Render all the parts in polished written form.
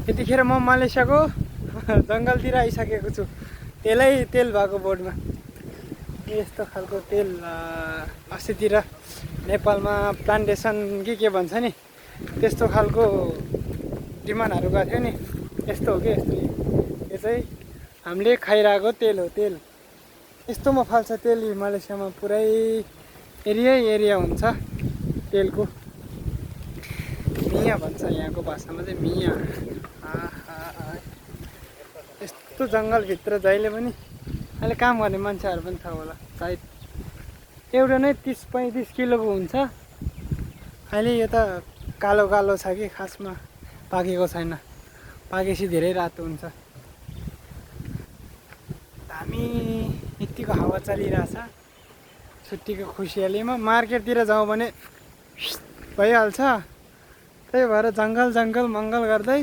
यतिखेर म मालेसियाको जङ्गलतिर आइसकेको छु। तेल भएको बोर्डमा यस्तो खालको तेल अस्तितिर नेपालमा प्लान्टेसन के भन्छ नि त्यस्तो खालको डिमान्डहरू गएको थियो नि। यस्तो हो कि यस्तो यो चाहिँ हामीले खाइरहेको तेल हो। तेल यस्तोमा फाल्छ तेल मलेसियामा पुरै एरिया हुन्छ तेलको। मिया भन्छ यहाँको भाषामा चाहिँ मिया। यस्तो जङ्गलभित्र जहिले पनि अहिले काम गर्ने मान्छेहरू पनि छ होला सायद। एउटा नै 30-35 किलोको हुन्छ। अहिले यो त कालो कालो छ कि खासमा पाकेको छैन। पाकेपछि धेरै रातो हुन्छ। दामी यतिको हावा चलिरहेछ छुट्टीको खुसियालीमा। मार्केटतिर जाउँ भने भइहाल्छ। त्यही भएर जङ्गल मङ्गल गर्दै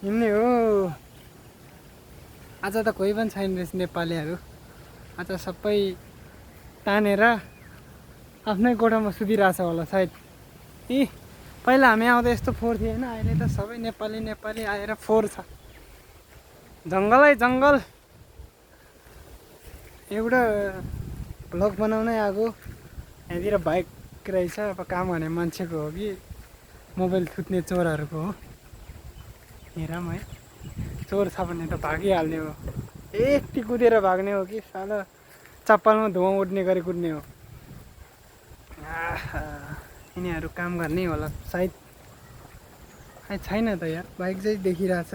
हिँड्ने हो। आज त कोही पनि छैन रहेछ नेपालीहरू। आज सबै तानेर आफ्नै कोठामा सुतिरहेछ होला सायद। पहिला हामी आउँदा यस्तो फोहोर थिएन। अहिले त सबै नेपाली आएर फोहोर छ। जङ्गलै जङ्गल। एउटा भ्लग बनाउनै आएको। यहाँतिर बाइक रहेछ। अब काम गर्ने मान्छेको हो कि मोबाइल थुत्ने चोरहरूको हो। हेरौँ है। चोर छ भने त भागिहाल्ने हो। यति कुदेर भाग्ने हो कि साला चप्पलमा धुवा उड्ने गरी कुद्ने हो। यिनीहरू काम गर्ने होला सायद। छैन त यार। बाइक चाहिँ देखिरहेछ।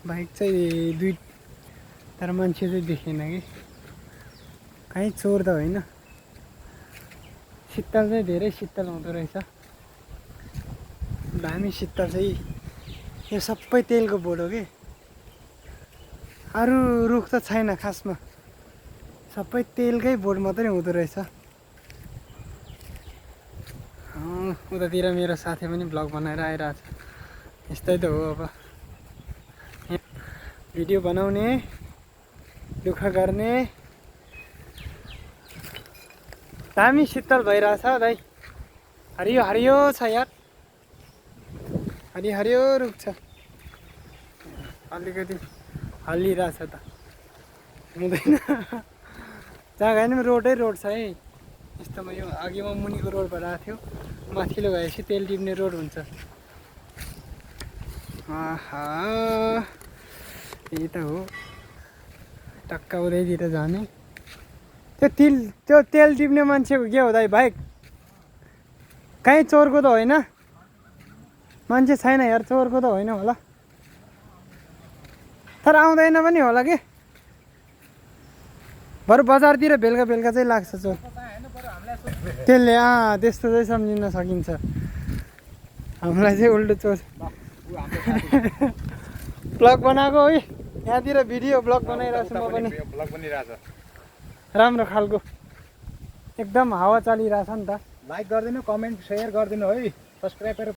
बाइक चाहिँ दुई तर मान्छे चाहिँ देखिएन कि। कहीँ चोर त होइन। शीतल चाहिँ धेरै शीतल हुँदो रहेछ। दामी शीतल चाहिँ। यो सबै तेलको बोर्ड हो कि। अरू रुख त छैन खासमा। सबै तेलकै बोर्ड मात्रै हुँदो रहेछ। उतातिर मेरो साथी पनि भ्लग बनाएर आइरहेछ। यस्तै त हो अब। भिडियो बनाउने दुःख गर्ने। दामी शीतल भइरहेछ दाइ। हरियो हरियो छ यार। हरियो रुख छ। अलिकति हल्लिरहेछ त हुँदैन। जहाँ गए पनि रोड छ है। यस्तोमा यो अघिमा मुनिको रोडबाट आएको थियो। माथिल्लो गएपछि तेल टिप्ने रोड हुन्छ। यही त हो। टक्क उदैतिर जाने। त्यो तेल टिप्ने मान्छेको के हो दाइ बाइक? कहीँ चोरको त होइन? मान्छे छैन यार। चोरको त होइन होला। तर आउँदैन पनि होला कि। बरु बजारतिर बेलुका चाहिँ लाग्छ चोर। त्यसले त्यस्तो चाहिँ सम्झिन सकिन्छ। हामीलाई चाहिँ उल्टो चोर। ब्लग बनाएको है। यहाँतिर भिडियो ब्लग बनाइरहेको छु म पनि। राम्रो खालको एकदम हावा चलिरहेछ नि त। लाइक गरिदिनु, कमेन्ट सेयर गरिदिनु है। सब्सक्राइब